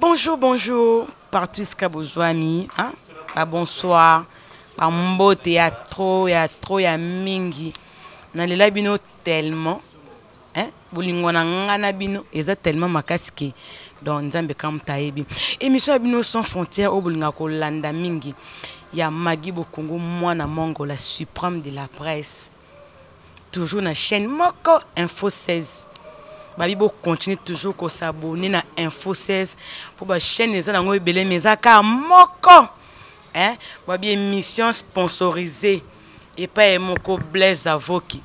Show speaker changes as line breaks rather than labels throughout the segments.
Bonjour, bonjour, partout esika bozwami, hein? Ba bonsoir, ba mbote ya trop, ya trop, ya mingi. Nalela bino tellement, hein? Bolingo na nga na bino eza tellement makasi ke donc Nzambe kamta ayebi. Émission ya bino sans frontières oyo bolinga kolanda mingi ya Maggie Bokongo mwana mongo la suprême de la presse. Toujours na chaîne moko Info 16. Babi bo continuer toujours ko s'abonner na Info 16 pour ba chaîne eza nango ebele mais eza ka moko. Hein? Babi émission sponsorisée epai moko Blaise Avoki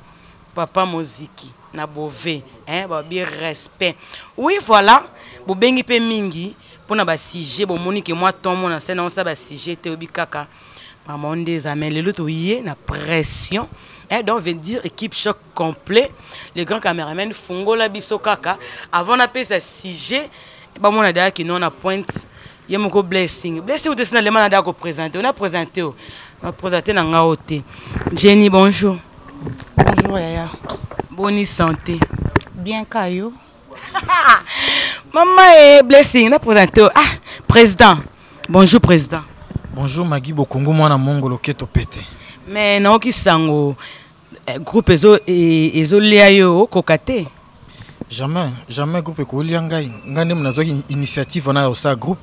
papa Moziki na Beauvais, hein, babi respect. Oui voilà, bobengi pe mingi pona ba sujet bomoni ke moi ton mona scène on sa ba sujet te obi kaka maman ndeza mais lelo toye na pression, hein, donc veut dire équipe choc complet, le grand caméraman fungola biso kaka avant na pesa sujet bamona daya kino na pointe ye moko blessing blessing te sina lema na daya ko présenter on a présenté o na présenter na ngao te. Jenny, bonjour.
Bonjour yaya.
Bonne santé.
Bien kayo.
Maman et blessing na présenter ah président. Bonjour président.
Bonjour Maggie Bokongo mwana mongo loketo pete.
Mais naoki sango groupe ezo ezo lia yo koka te.
Jamais, jamais groupe ekolia ngai. Ngai nde nazwaki initiative wana ya kosala groupe.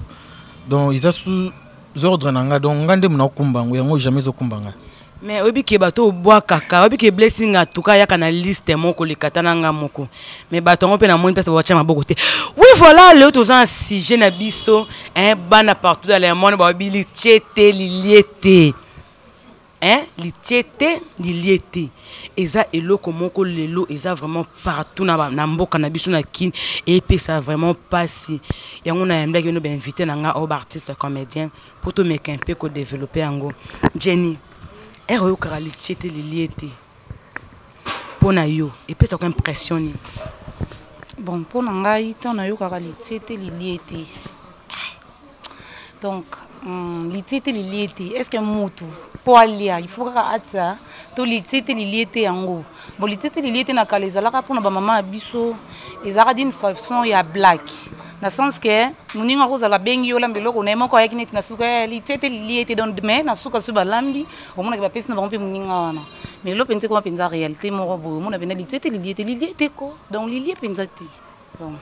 Donc eza sous ordre na ngai. Donc ngai nde naokumba yango, yango jamais ezokumba ngai.
Mais oyebi ke bato obwakaka, oyebi ke blessing en tout cas yaka na liste moko lekata na nga moko. Mais bato yango mpe namoni mpesa batia maboko te. Oui voilà, lelo toza na sujet na biso, hein, bana partout dans le monde bayebi litie te, lilie te. Hein, litie te, lilie te. Eza eloko moko lelo eza vraiment partout na na mboka na biso na Kin et epesa vraiment pasi. Yango na yambaki bino ba invité na nga o ba artiste comédien pour to meka un peu ko développer yango. Jenny, ere oyokaka litie te lilie te mpo na yo epesaka impression nini?
Bon, mpo na ngai ntango nayokaka litie te lilie te, donc litie te lilie te, est-ce que mutu mpo alia il faut kaka atia to litie te lilie te yango? Bon, litie te lilie te na kala ezalaka mpona bamama ya biso, ezalaka d'une façon ya blague, na sens que moninga akozala abengi yo olamba eloko na ye moko ayaki neti na suka litie te lilie te, donc mais na suka so balambi omonaki bapesi na bango mpe moninga wana. Mais lelo mpenza ekoma mpenza réalité moko boye, omona mpenza litie te lilie te lilie te ko, donc lilie mpenza te. Donc,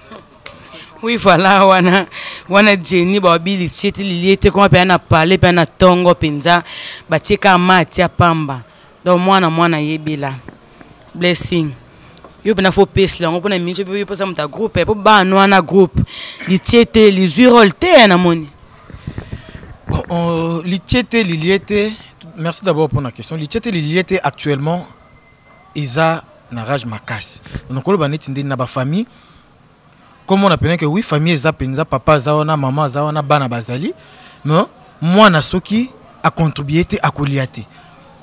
oui voilà, wana wana Jenny babi litie te lilie te koma mpenza na palais mpenza na tongo mpenza batie kaka mati ya pamba. Donc mwana mwana yebela blessing yo mpena fo pesela yango mpona mingi yo mposa moto ya groupe mpo bana wana groupe litie te lizwi role te ya namoni.
Bon, litie te lilie te, merci d'abord pour la question. Litie te lilie te actuellement eza na rage makasi. Donc koloba neti nde na ba famille comme on appelle que oui famille eza penza papa aza wana maman aza wana bana bazali, mais mwana soki a contribuer te akolia te.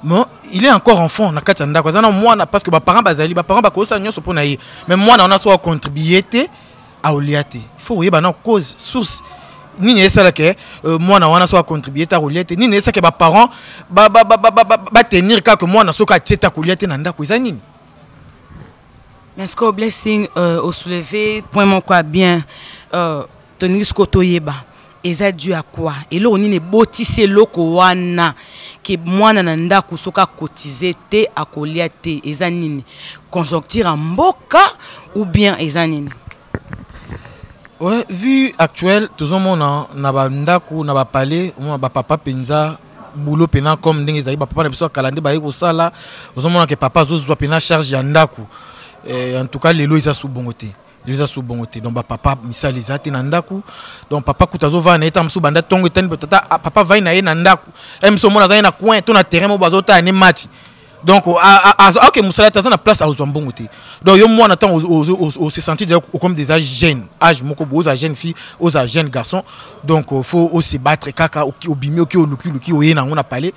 Mais il est encore enfant na kati ya ndako aza na mwana parce que ba parents bazali, ba parents bakosa nyonso mpona ye, mais mwana wana so a contribuer te aolia te. Il faut koyeba na cause source nini esalaka mwana wana so a contribuer te akolia te, nini esalaka ba parents ba tenir kaka mwana soki atie te akolia te na ndako eza nini?
Mais ce que blessing au soulever point moko ya bien, tolingi sikoyo toyeba eza dû à quoi? Eloko nini ebotisi eloko wana ke mwana na ndako soki akotize te akolia te, eza nini? Conjoncture ya mboka ou bien eza nini?
Ouais, vue actuelle tozomona na ba ndako na ba palais, omona ba papa penza boulot pena comme ndenge ezali ba papa na biso ya kala nde baye kosala, ozomona ke papa azozwa pena charge ya ndako. En tout cas lelo eza su bongo te, lelo eza su bongo te. Donc ba papa misala eza te na ndako, donc papa kuta azovanda na ye ta mosusu banda ntongo etani tata, ah, papa vai na ye na ndako, mosusu omona aza ye na coin to na terrain moko bazotala ne match. Donc, ok, mosala te aza na place azwa mbongo te. Donc yo mwana ntango ose sentir déjà okomi déjà jeune âge moko boye, oza jeune fille, oza jeune garçon, donc faut ose battre kaka obimi oki olukiluki oye nango na palais.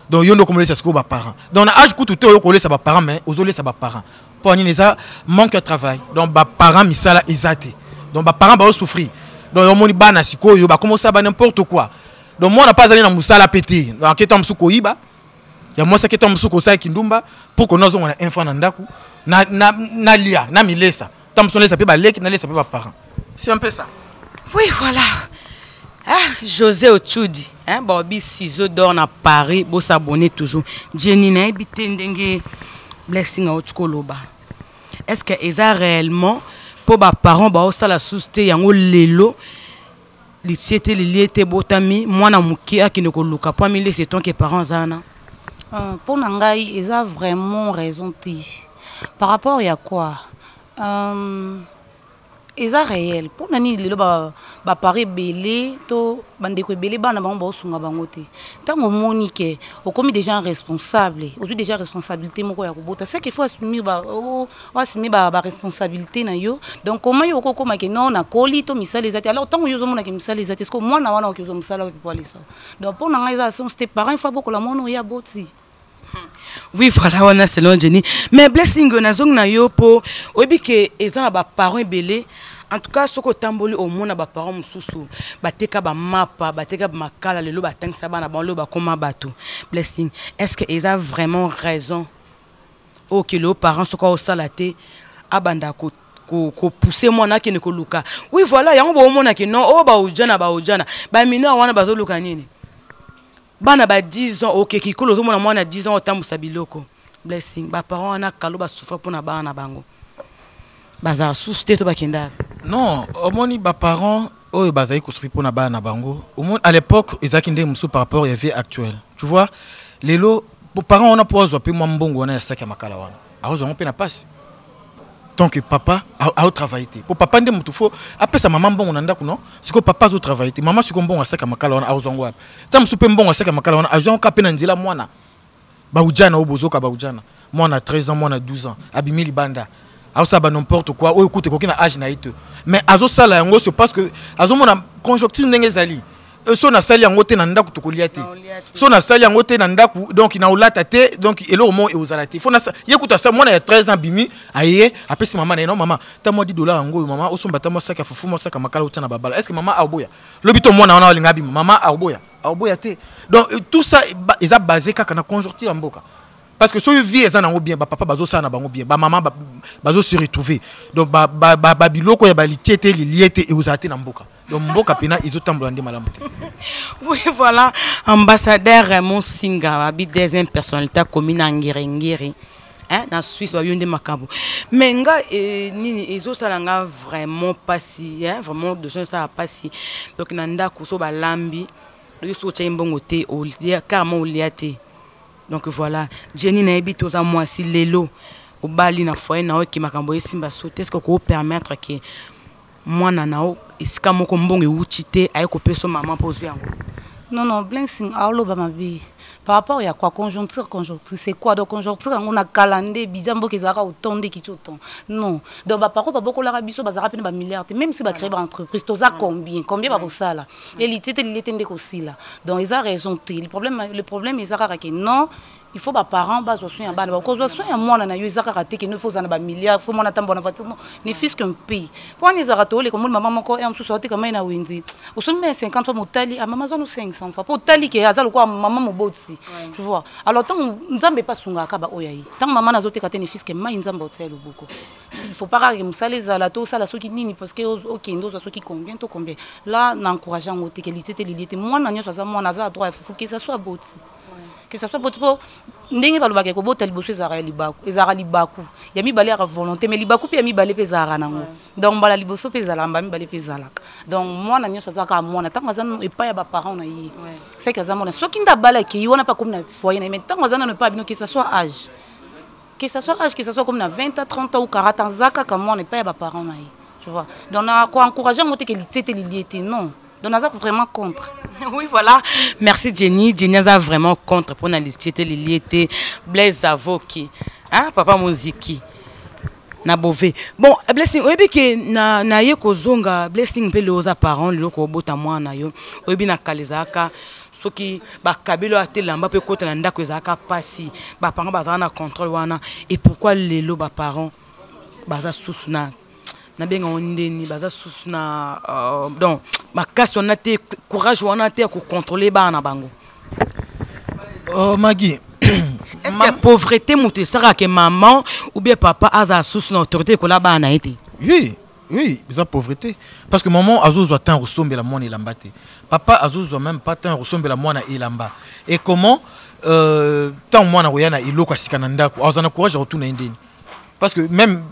Donc yo nde okomolesa sikoyo ba parents, donc na âge kutu te oyo kolesa ba parents, mais ozolesa ba parents mpo nini? Eza manque ya travail. Donc ba parents misala eza te, donc ba parents bazosouffrir. Donc omoni bana sikoyo bakomosala ba n'importe quoi. Donc mwana mpe azali na mosala pe te, donc aketa mosusu koyiba ya mwasi, aketa mosusu kosala kindumba pour que nazonga na un franc na ndako na lia na milesa ta mosusu nalesa mpe baleki nalesa mpe ba parents. C'est un peu ça.
Oui, voilà. Ah, José Ochudi, hein, Bobby Ciseaux d'or na Paris, bo s'abonner toujours. Jenny nayebi te ndenge Blessing auti koloba. Est-ce que eza réellement po ba parents ba osala sous te yango lelo litie te lilie te botami mwana moke akende koluka po amilesi tant que parents aza wana?
Mpo na ngai eza vraiment raison te. Par rapport ya quoi? Eza réel. Mpo na nini lelo baparents ebele to bandeko ebele, bana bango baosunga bango te? Ntango omoni ke okomi déjà responsable, ozwi déjà responsabilité moko ya kobota, c'est qu'il faut assumer oassumer baresponsabilité na yo. Donc comment yo okokoma ke non, nakoli to misala eza te? Alors ntango yo ozomona ke misala eza te, ce que mwana wana oki ozwa mosala wapi po alesa? Donc mpo na ngai eza sens te. Parent, il faut abokola mwana oyo aboti.
Oui, voilà, wana selon Jenny. Mais Blessing, nazongi na yo po oyebi ke eza na baparents ebele. En tout cas, soki otamboli, omona baparents mosusu bateka bamapa, bateka bamakala, lelo batangisa bana bango, lelo bakóma bato. Blessing, est ce que eza vraiment raison oyo ke lelo parent soki aosala te, abanda kopousser mwana akende koluka? Oui, voilà, yango boomona ke non, oyo baojana baojana bamineur wana bazoluka nini? Bana ba 10 ans, okeki kolo, ozomona mwana 10 ans otambusa biloko. Blessing, baparent wana kalo basouffra mpona bana na bango, bazala susu te to bakenda?
Non, omoni, baparent oyo bazali kosouffrir mpona bana na bango, omoni, à l'époque ezalaki ndenge mosusu par rapport ya vie actuelle. Tu vois, lelo parent wana, mpo azwa mpe mwa mbongo wana ya saki ya makala wana, akozwa yango mpe na pasi tant que papa aotravaille te. Po papa nde motu fo apesa mama mbongo na ndako. Non, sikoyo papa azotravaille te, mama sikoyo mbongo asaki ya makala wana akozwa yango wapi? Ta mosusu mpe mbongo asaki ya makala wana azwa yango kaka mpe na nzela. Mwana baujana oyo bozoka, baujana, mwana 13 ans, mwana 12 ans abimi libanda, azosala ba n'importe quoi oyo kuta ekoki na age na ye te, mais azosala yango, c'est parce que azomona conjoncture ndenge ezali. So nasali yango te na ndako, tokolia te. So nasali yango te na ndako, donc naolata te, donc eloko moko ekozala te. Fo ye kuta sa mwana ya 13 ans abimi, aye apesi mama na ye: "Non mama, ta mwa 10 dollar yango oyo, mama, osomba ta mwa saki ya fufu, mwa saki ya makala otia na babala." Est ce que mama aoboya? Lobi to mwana wana alinga abima, mama aoboya? Aoboya te. Donc tout ça eza basé kaka na conjoncture ya mboka, parce que soki vie eza nango bien, bapapa bazosala na bango bien, bamama bazose retrouver, donc babiloko ya balitie te, lilie te ekozala te na mboka. Donc mboka mpena ezotambola nde malamu te.
Oui, voilà, ambassadeur Raymond Singa, babi deuxième personnalité akomi na Ngiringiri, hein, na Suisse, babi yo nde makambo. Mais nga nini ezosala nga vraiment pasi, hein, vraiment dossier esala pasi. Donc na ndako so balambi, soki soki otyai mbongo te, olia carrément, olia te. Donc voilà, Jenny, nayebi te, oza mwasi, lelo obali na foyer na yo, eke makambo esimba so te, est ce que okopermettre ke mwana na yo, esika moko mbongo ewuti te, aye kopesa mama mpo ozwi yango?
Non, Blessing aoloba mabe par rapport ya quoi? Conjoncture, conjoncture, c'est quoi? Donc conjoncture yango na kala nde bija mboka ezalaka autant nde kiti autant? Non. Donc baparent babokolaka biso, bazalaka pene bamilliard te. Même si bacréé baentreprise, toza combien? Combien bakosala? Elitie te, lilie te nde kosila. Donc eza raison te. Le problème eza kaka ke non, il faut baparent bazwa soin ya bana. Bakozwa soin ya mwana na yo, eza kaka te ke no, il faut ozala na bamilliard, faut mwana atambola na voiture. Non, ne fût-ce qu'un pays mpo wana ezalaka tooleka, omoni mama moko ya mosusu aoteka mai na wenze, osombi mai ya 50 fois, motali ah, mama azwa no 500 fois, mpo otali ke aza lokola mama mobotisi, tu vois. Alors ntango Nzambe epe asungaka baoyo aye, ntango mama nazoteka te, ne fût-ce que mai, Nzambe otia loboko. Il faut pas kaka mosala ezala to osala soki nini, parce que okende ozwa soki combien to combien. Là na encourage yango te ke litie te, lilie te. Mwana nyonso aza mwana, aza na droit ya fufu, ke ça soit boti, que ça soit boti. Mpo ndenge balobaka, kobota liboso ezalaka ya libaku, ezalaka libaku ya mibale yaka volonté, mais libaku mpe ya mibale mpe ezalaka nango. Donc mbala liboso mpe ezalaka, mbala mibale mpe ezalaka. Donc mwana nyonso aza kaka mwana ntango aza nano epai ya baparent na ye, seke aza mwana. Soki nde abala, akei wana mpe akomi na foyer na ye. Mais ntango aza nano epai ya bino, que ça soit âge, que ça soit âge, que ça soit comme na 20 ans, 30 ans ou 40 ans, aza kaka mwana epai ya baparent na ye, tu vois. Donc na koencourage yango te ke litie te, lilie te, non. Donc naza vraiment contre.
Oui, voilà, merci Jenny. Jenny aza vraiment contre mpona litie te, lilie te. Blaise Avoki, hein, papa moziki na bove. Bon, Blessing, oyebi ke na ye kozonga. Blessing, mpe lelo oza parent, lelo kobota mwana na yo, oyebi na kala ezalaka soki bakabeli oyo atelamba mpe ekota na ndako, ezalaka mpasi, baparent bazalaka na contrôle wana. Et pourquoi lelo baparent baza susu na, nabengango ndeni, baza susu na donc makasi wana te, courage wana te ya kocontrôle bana na bango?
Oh, Magi.
Est ce que pauvreté moto esalaka ke maman ou bien papa azala susu na autorité ekola bana na ye te?
Oui. Oui, eza pauvreté, parce que maman azozwa temps kosombela mwana elamba te, papa azozwa même pas temps kosombela mwana elamba. Et comment ntango mwana koya na eloko ya sika na ndako, aza na courage ya kotuna ye ndeni? Parce que même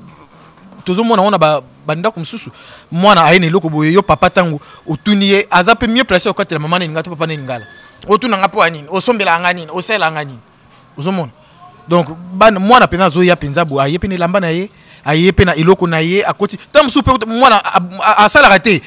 tozomona wana bandako mosusu, mwana aye na eloko boye, yo papa, ntango otuni ye, aza mpe mieux placé okatela mama na elinga to papa na elingala: "Otunanga mpo ya nini? Osombelaka nga nini? Osalelaka nga nini?" Ozomona, donc bana, mwana mpenza azoya mpenza boye, aye mpe na elamba na ye, aye mpe na eloko na ye, akoti. Ntango mosusu mpe mwana asalaka te,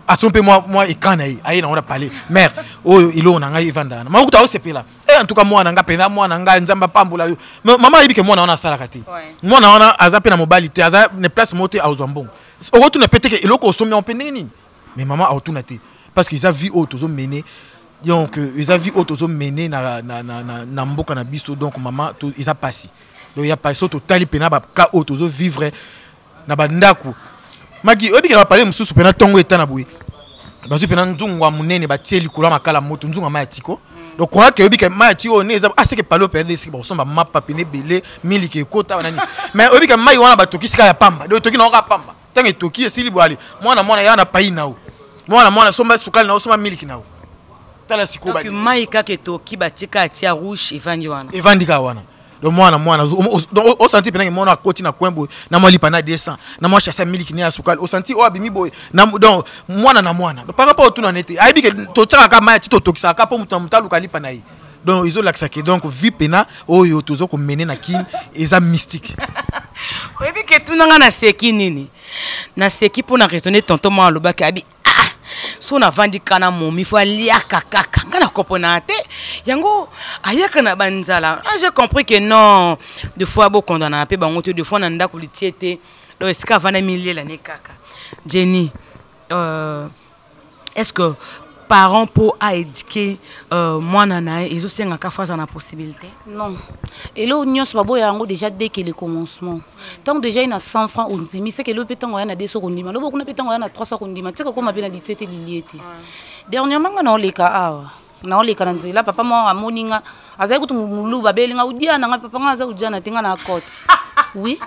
aso mpe mwa écran na ye, aye nango na palais: "Mare, oyo eloko na ngai evandaka na mama." Kuta aosepela: "E, en tout cas mwana nga mpenza, mwana ngai, Nzambe apambola yo." Mama ayebi ke mwana wana asalaka te, mwana wana aza mpe na mobali te, aza na place moko te azwa mbongo. Okotuna mpe te ke eloko osombi yango mpe ndenge nini, mais mama aotuna te, parce que eza vie oyo tozomene. Donc eza vie oyo tozomene na mboka na biso. Donc mama, eza pasi. Donc ya pasi so totali mpena baka oyo tozovivre na bandako. Maki oyebi ke na bapale mosusu mpena, ntongo eta na boye, bazwi mpena nzungu ya monene, batie likolo ya makala moto, nzungu ya mai ya tiko. Donc croire ke oyebi ke mai ya tiko oyo ne eza aseke pale oyo pene esiki bakosomba mapa pene ebele, miliki ekota banani, mais oyebi ke mai wana batoki sika ya pamba. Donc etoki nango kaka pamba. Ntango etoki, esili boye, ale, mwana mwana ya na pai na yo, mwana mwana somba sukali na yo, somba miliki na yo. Tala sikoyo.
Donc mai kaka etoki, batika, atia rouge, evandi wana.
Evandi kaka wana. Donc mwana mwana, donc osanti mpenange mwana akoti na coin boye na mwa lipa na 200, na mwa sachet ya miliki ne ya sukali, osanti oyo abimi boye na. Donc mwana na mwana, donc par rapport otuna nete ayebi ke totiaka kaka mai ti totokisaka kaka mpo moto na moto aluka lipa na ye. Donc ezolakisa ke donc vie pena oyo toza komene na Kine eza mystique.
Oyebi ke tunanga, naseki nini? Naseki mpo na raisonner tonton moko alobaki abi: "Ah, so navandi kana momi, fo aliaka kaka nga na kopona te, yango ayaka na banzala." Ah, j'ai compris que non, des fois bokondana mpe bango te, des fois na ndako litie te. Donc esika avanda miliela ne kaka. Jenny, est ce que parent mpo aéduquer mwana na ye, ezosengaka fo aza na possibilité?
Non, eloko nyonso baboya yango déjà dès que le commencement. Ntango déjà ye na 100 francs, ondimi seke elo mpe. Ntango aya na 200, kondima lobo kuna mpe. Ntango aya na 300, kondima tika koma mpe na litie te, lilie te. Dernièrement nga naoleka awa, naoleka na nzela, papa moko amoni nga, azali kutu moluba, abelinga udiana. Nga: "Papa, nga aza udiana te, nga na cote." Oui.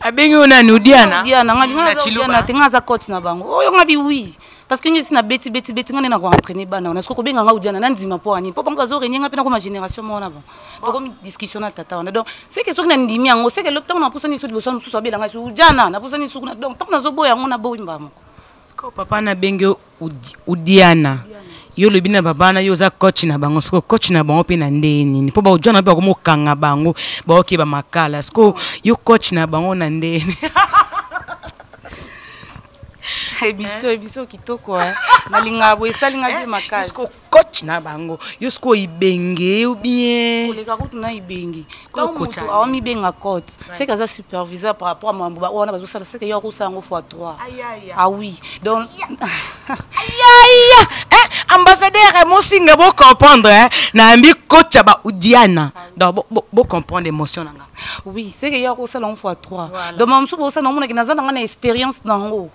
Abengi yo nani? Udiana?
Udiana. Nga binga aza udiana te, nga aza cote na bango oyo. Nga bi: "Oui", parce que ngesi na beti beti beti, nga nde na koentraîner bana wana. Soki kobenga nga udiana, nandima mpo ani? Mpo bango bazorenie nga mpe nakoma génération moko na bango. Tokomi discussion na tata wana. Donc c'est que soki nandimi yango, c'est que ntango napusani so liboso mosusu abela ngai so udiana, napusani so kuna. Donc ntango nazoboya yango, naboyimba moko.
Sikoyo papa nabengi udiana, yo olobi na babana yo oza coach na bango. Sikoyo coach na bango mpe na nde nini? Mpo baojana mpe bakomokanga bango, baokeba makala. Sikoyo yo coach na bango na ndeni?
Émission kitoko, nalingaka boye, esalinga mpe makasi.
Sikoyo coach na bango, yo sikoyo ibenge ou bien?
Koleka kutu na ibenge. Moto awamibenga coach, c'est que aza superviseur par rapport à mambo wana bazosala, c'est que yo akosala yango fois 3. Ah oui, donc
Ayaya, ambassadeur mosinga, bocomprendre nayambi coach ya baudiana. Donc bocomprendre émotion na nga.
Oui, c'est que yo akosala yango fois 3. Donc mamosusu bosala, omonaki naza nanga na expérience nango,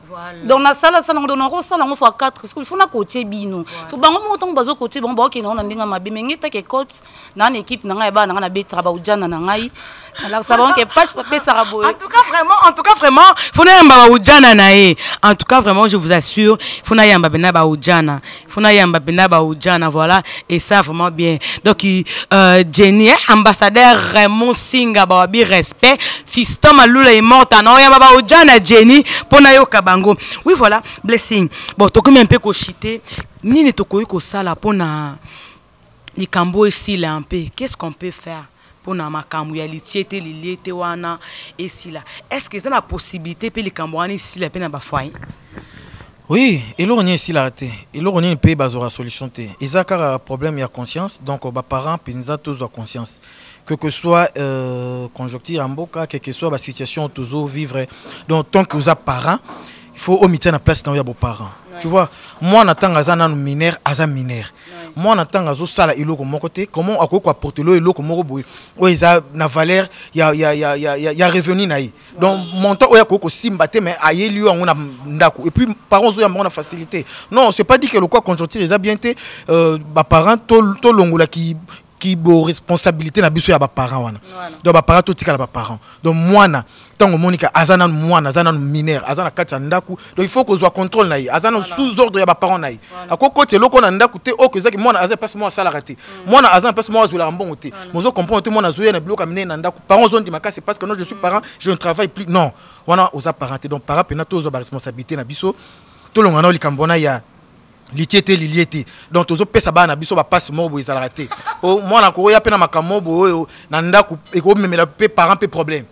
donc nasalasala yango, donc nakosala yango fois 4. Il faut nakotie bino so bango moko. Ntango bazokotie bango, baokende yango na ndenge mabe. Me nge take coach na na équipe na ngai ya bana na ngai, nabetaka baudiana na ngai, nalakisa bango ke mpasi bapesaka boye.
En tout cas vraiment, en tout cas vraiment, faut nayamba baujana na ye. En tout cas vraiment, je vous assure, faut nayamba bena baujana, faut nayamba bena baujana. Voilà, et ça vraiment bien. Donc Jenny, eh, ambassadeur Raymond Singa bawabi, respect, fiston Malula Imorta, na oyamba baujana Jenny mpo nayoka bango. Oui, voilà, Blessing. Bon, tokomi un peu koshite. Nini tokoki kosala mpona likambo esila mpe? Qu'est-ce qu'on peut faire mpona makambo ya litie te, lilie te wana esila? Est ce que eza na possibilité mpe likambo wana esila mpe na bafoyer?
Oui, eloko nini esilaka te, eloko nini mpe bazwaka solution te, eza kaka problème ya conscience. Donc baparent mpenza tozwa conscience, que que soit conjoncture ya mboka, que que soit basituation tozovivre. Donc tant que oza parent, il faut omitia na place na oyo ya boparent. Tu vois, mwana ntango aza nanu mineur, aza mineur. Mwana ntango azosala eloko moko te, comment akoki koapporter lo eloko moko boye oyo eza na valeur ya revenu na ye? Donc montant oyo akoki kosimba te, mais ayeli yo yango na ndako, et puis parent ozoyamba yango na facilité. Non, c'est pas dit que lokwa conjoncture eza bien te, baparent tolongolaki. Kibo responsabilité na biso ya baparent wana. Donc baparent, totikala baparent. Donc mwana, ntango omonika aza nanu mwana, aza nanu mineur, aza na kati ya ndako, donc il faut kozwa contrôle na ye. Aza nanu sous ordre ya baparent na ye. Akokoti eloko na ndako te. Oyo ezaki mwana aza place moko asalaka te, mwana aza na place moko azwelaka mbongo te. Mozo comprendre te, mwana azoya na biloko ya minene na ndako, parent ozondima kasi parce que non, je suis parent, je ne travaille plus. Non, wana oza parent te. Donc parent mpena, tozwa baresponsabilité na biso, tolonga na likambo wana ya litie te, lilie te. Donc tozopesa bana na biso bapasi moko boye ezalaka te. Mwana koya mpe na makambo moko boye oyo na ndako ekomemela mpe parent mpe problème.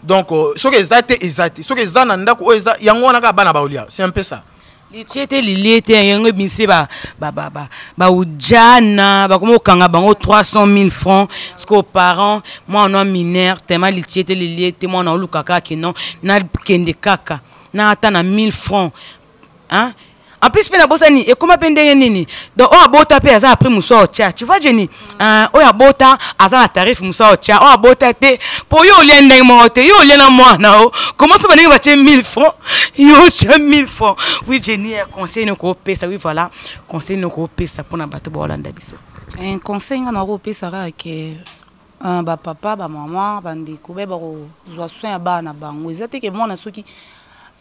Donc soki eza te, eza te. Soki eza na ndako oyo eza yango wana kaka bana baolia, c'est un peu ça.
Litie te, lilie te, yango ebimisi mpe baujana, bakoma kokanga bango 300 000 francs. Siko parent, mwana mineur, tema litie te, lilie te, mwana oluka kaka non, nakende kaka na ata na 1000 francs, hein? En plus mpe nabosani, ekóma mpe ndenge nini? Donc oyo abota mpe aza après mosu aotya, tu vois Jenny, oyo abota aza na tarif mosu aotya, oyo abota te, mpo yo olia ndenge moko te, yo olia na mwana o comment so bandenge batie 1000 francs, yo otya 1000 francs. Oui Jenny, conseil nini okopesa? Oui voilà, conseil nini okopesa mpona bato baolanda biso?
Un conseil nga nakopesa kaka ke bapapa, bamama, bandeko bayeba kozwa soin ya bana na bango. Eza te ke mwana, soki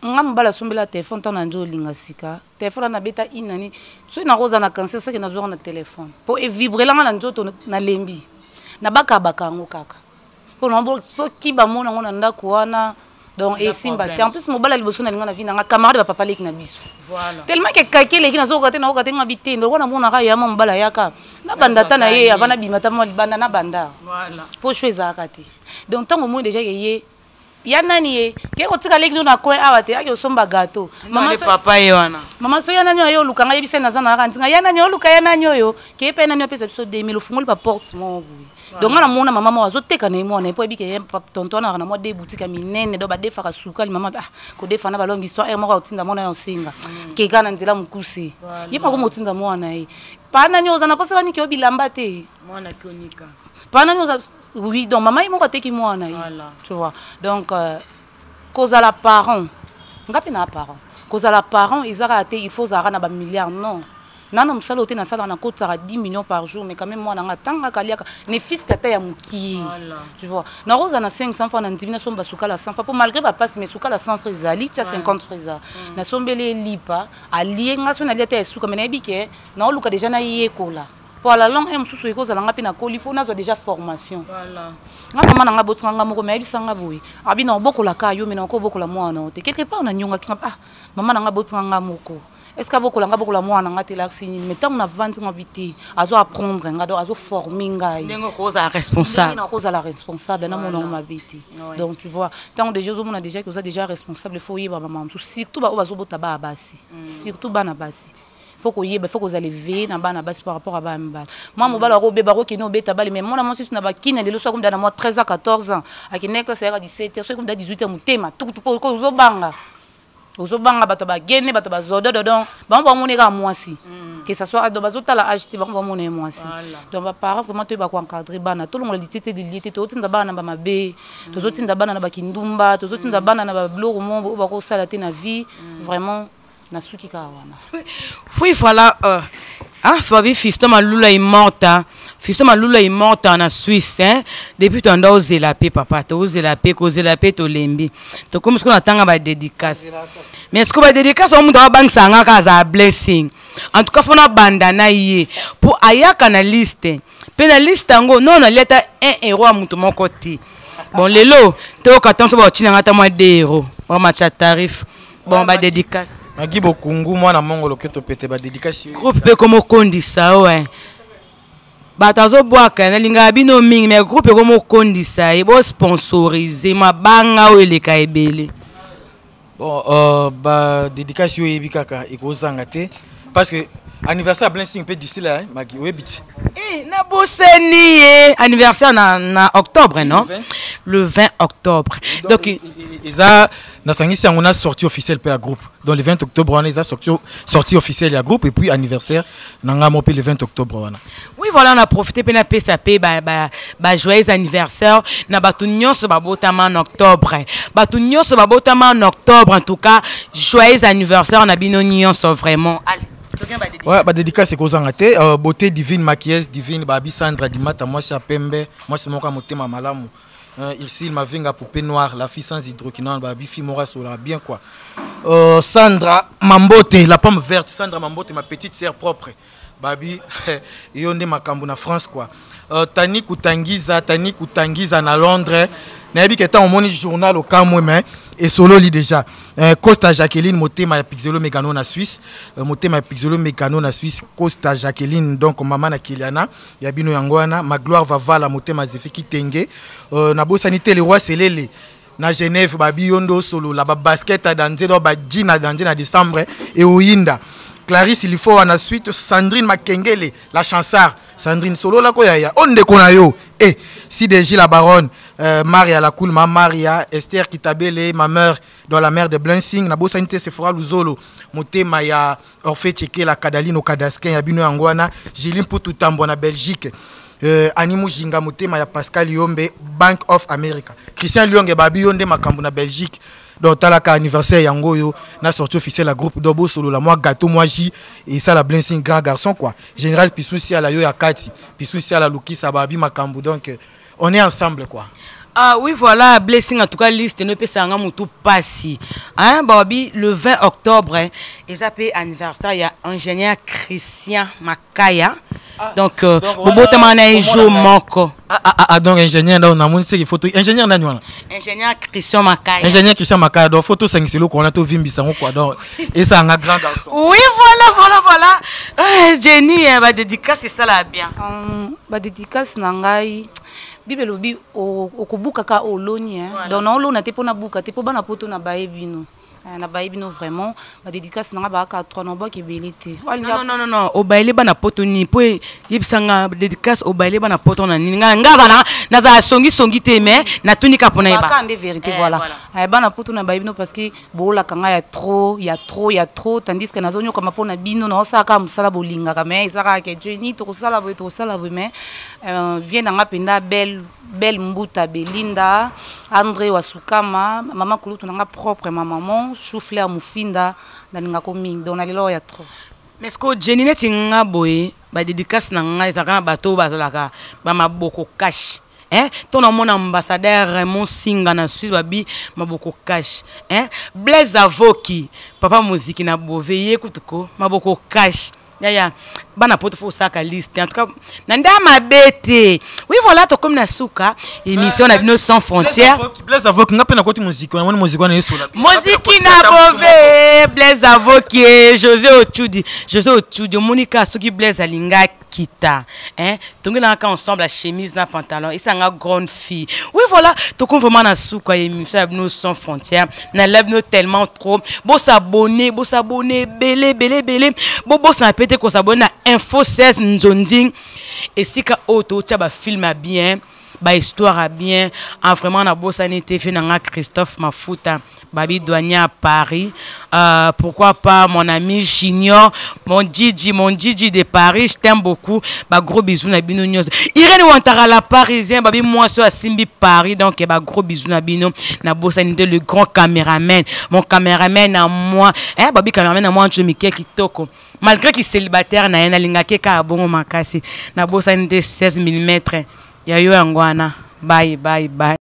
nga mobali asombela telefone, ntango na nzo olinga sika telefone wana, nabeta inani, soki nakozala na cancer, soki nazwaka na telefone mpo evibrelanga na nzoto, nalembi, nabakabaka yango kaka mpo soki bamona yango na ndako wana, donc esimba te. En plus mobali ya liboso nalinga na vie nanga, camarade bapapa leki na biso, tellement ke kaki eleki, nazokoka te, nakoka te, nga bi te, ndoko namonaka ye ama mobali ayaka, nabanda ta na ye avant nabima ta mwa libanda, nabanda mpo sho ezalaka te. Donc ntango omoni déjà ke ye ya nani, ye ke kotika leki no na coin awa te, ake osomba gâteau.
Papa ye wana.
Mama so ya nani oyo oluka nga, yebisa naza na kaka ntinga ya nani oluka, ya nani oyo ke ye mpe nani opesa biso 2000, ofungoli baporte moko boye. Donc nga namona mama moko azoteka na ye mwana ye, mpo yebi ke ye tonton wana na mwa de boutique ya minene, donc badefaka sukali. Mama, ah, kodefa na balongi histoire ere moko, akotinda mwana ye osenga keka na nzela mokuse, ye mpo akoma otinda mwana ye pa nani oza na mposa baniki yo bilamba te, pa nani oza. Oui, donc mama ye moko ateki mwana ye, tu vois. Donc kozala parent, nga mpe na parent, kozala parent eza kaka te il faut ozalaka na bamilliard. Non, nana mosala oyo te, nasalaka, nakotisaka 10 millions par jour, mais quand même mwana nga atangaka, aliaka ne fiske ata ya mokie, tu vois. Nakozala na 500 francs, na ndimi nasomba sukala 100 francs, po malgré bapasi, mais sukala 100 francs ezali tia 50 francs eza, nasombeli elipa alie. Nga so nalia ata ya suka, mais nayebi ke naoluka déjà nayekola po à la longue un mosusu ekozala nga mpe nakoli, fo nazwa déjà formation. Nga mama na nga botinga nga moko, me ayebisa nga boye, abi na obokolaka yo, me na okobokola mwana o te. Quelque part nanyongaki nga, ah, mama na nga botinga nga moko, est ce que abokola nga, bokola mwana nga te, elakisi nini? Mais ntango navandi nga bi te, azo apprendre nga, donc azoforme ngai.
Ndenge okozala responsable.
Ndenge nakozala responsable, namona yango mabe te. Donc tu vois, ntango déjà ozomona déjà ke oza déjà responsable, faut oyeba bamama mosusu, surtout baoyo bazobota bana basi, surtout bana basi, faut koyeba, faut kozala éveillé na bana basi par rapport à bana mibali. Mwa mobali akobeba, akokende obeta bale, mais mwana mwasi na bakina lelo, so akomida na mwa 13 ans, 14 ans, akende classe, ayaka 17 heures, soki komida 18 heures, motema tukutu, po ozobanga, ozobanga bato bagene, bato bazododo. Donc bango bamoni kaka mwasi, que ça soit, donc bazotala âge te, bango bamona ye mwasi. Donc baparent vraiment toyeba koencadre bana, tolongola litie te, lilie te. Tozotinda bana na bamabe, tozotinda bana na bakindumba, tozotinda bana na babiloko moko oyo bakosala te na vie. Vraiment nasuki kaka wana.
Oui voilà, ah, Fabi Fiston Malula Immorta, Fiston Malula Immorta na Suisse, hein. Depuis tanda ozela pe papa, tozela pe, kozela pe tolembi. Tokomi sikoyo na tanga ba dédicace. Mais sikoyo ba dédicace oyo mutu abangisa nga kaka aza blessing. En tout cas fona banda na ye po ayaka na liste. Pe na liste yango non, nalia ata 1 euro ya mutu moko te. Bon, lelo toyoka ntanso baotina nga ata mwa 2 euro. Bamatia tarif. Bon, ba dédicace.
Magi Bokungu, mwana mongo loketo pete, ba dédicace.
Groupe mpe komokondisa oyo bato azobwaka, nalingaka bino mingi, mais groupe ekomokondisa ye, bosponsorize mabanga oyo eleka ebele.
Bon, ba dédicace oyo oyebi kaka ekozanga te, parce que anniversaire ya Blessing mpe d'ici là, hein, Magi, oyebi ti.
Eh, nabosani ye anniversaire na octobre, non?
Le 20.
Le 20 octobre, donc
eza nasangisi yango na sortie officielle mpe ya groupe. Donc le 20 octobre wana eza sortie officielle ya groupe et puis anniversaire na ngai mo mpe le 20 octobre wana.
Oui voilà, on a profité mpe napesa mpe ba joyeux anniversaire na bato nyonso babotama en octobre, bato nyonso babotama en octobre. En tout cas joyeux anniversaire na bino nyonso vraiment. Allez, tokende ba dédicace.
Ouais, ba dédicace ekozanga te. Beauté divine, maquilleuse divine, babi Sandra Dimata, mwasi ya pembe, mwasi moko ya motema malamu. Ici Mavinga, poupée noire, la fille sans hydroquinone, babi fille moko asolaka bien quoi. Sandra Mambote, la pomme verte, Sandra Mambote, ma petite sœur propre, babi yo nde makambo na France quoi. Tani Kutangiza, Tani Kutangiza na Londres, nayebi ke ntango omoni journal okamwe, mais esololi déjà. Costa Jacqueline, motema ya Pixelo Mekano na Suisse, motema ya Pixelo Mekano na Suisse, Costa Jacqueline, donc mama na Kiliana ya bino yango wana. Magloire Vavala, motema Zefi Kitenge. Nabosani te le roi Selele na Genève, babi yo nde osolola babasket ya danger, donc baji na danger na décembre eoyinda. Clarisse Ilifo wana suite, Sandrine Makengele, la chansard, Sandrine sololako yaya o ndeko na yo e CDG la baronne, Maria la cool, ma Maria Esther Kitabele, ma mère dans la mer de Blessing. Nabosani te Sephora Luzolo, motema ya Orphe Chekela Kadalino Kadaskin ya bino yango wana. Julie Mputu Tambwa na Belgique, Ani Mujinga, motema ya Pascal Yombe, Bank of America, Christian Lyonge, babi yo nde makambo na Belgique. Donc talaka anniversaire yango oyo na sortie officielle ya groupe, donc bosolola mwa gâteau, mwa jus esala Blessing grand garçon quoi. Général Pisu Siala, yo ya kati Pisu Siala Lukisa, babi makambo, donc on est ensemble quoi.
Ah oui, voilà, Blessing, en tout cas, liste no pesa nga mutu pasi. Hein, babi le 20 octobre, hein, eza pe anniversaire ya ingénieur Christian Makaya. Ah, donc bobotama na ye jour moko.
Ah, ah, ah, ah, donc ingénieur, donc namoni seki photo ingénieur nani wana?
Ingénieur Christian Makaya.
Ingénieur Christian Makaya, donc photo osangisa eloko wana, tovimbisa yango quoi, donc esanga grand garçon.
Oui, voilà. Jenny, hein, ba dédicace esala bien.
Badédicace na ngai, Bible elobi okobukaka oloni, hein. Donc naolona te mpo nabuka te mpo bana poto na baye bino. Na baye bino vraiment. Badédicace na nga baaka 3, na obwaka ebele te.
Non, non, non, non, obayele bana poto nini? Mpo yebisanga dédicace, obayele bana poto na nini? Nga azala nazala songisongi te, mais natuni kaka mpona yeba.
Baka nde vérité. Voilà. Bana poto, na baye bino parce que boolaka ngai ya trop, ya trop, ya trop, tandis que nazonyokama mpo na bino. Naosala kaka mosala bolingaka, mais eza kaka ke Jenny tokosala boye, tokosala boye, mais vie na nga mpenza belle belle. Mbuta Belinda, André Wasukama, mama kulutu na nga propre, ma maman Choufleur Mufinda, nalingako mingi, donc nalela oyo ya trop.
Mais ce que Jenny, neti nga boye, badédicace na ngai ezalaka na bato oyo bazalaka bamaboko cash, hein? To namona ambassadeur Raymond Singa na Suisse, babi maboko cash, hein? Blaise Avoki, papa moziki na Bove, ye kutu ko maboko cash. Yaya bana poto, fo osaka liste. En tout cas na nde ya mabe te. Oui, voilà, tokomi na suka émission na bino Sans Frontière.
Blaise Avoki, nga mpe nakoti moziki wana, moni moziki wana esola.
Moziki na Bove, Blaise Avoki, José Ochudi, José Ochudi, omoni kaka soki Blaise alinga kita, hein, tongelaka ensemble la chemise na pantalon, esanga grande fille. Oui, voilà, tokomi vraiment na suka ya émission ya bino Sans Frontière. Nalela bino tellement trop. Bosabone, bosabone ebele ebele ebele. Bobosana pe te kosabone na Info 16 Nzonding, esika oyo totia bafilm ya bien, bahistoire ya bien. Ah, vraiment nabosani te fe na nga Christophe Mafuta, babi douanier à Paris. Pourquoi pas mon ami Junior, mon Gigi, mon Gigi de Paris, je t'aime beaucoup. Ba gros bisous na bino nyonso. Irène Wantara la parisien, babi mwasi oyo asimbi Paris, donc ba gros bisous na bino. Nabosani te le grand caméraman, mon caméraman à moi, eh, babi caméraman à moi, Mike Kitoko. Malgré qu'il célibataire na ye, nalingaki kaka bongo makasi. Nabosani te 16 mm ya yo yango wana. Bye bye bye.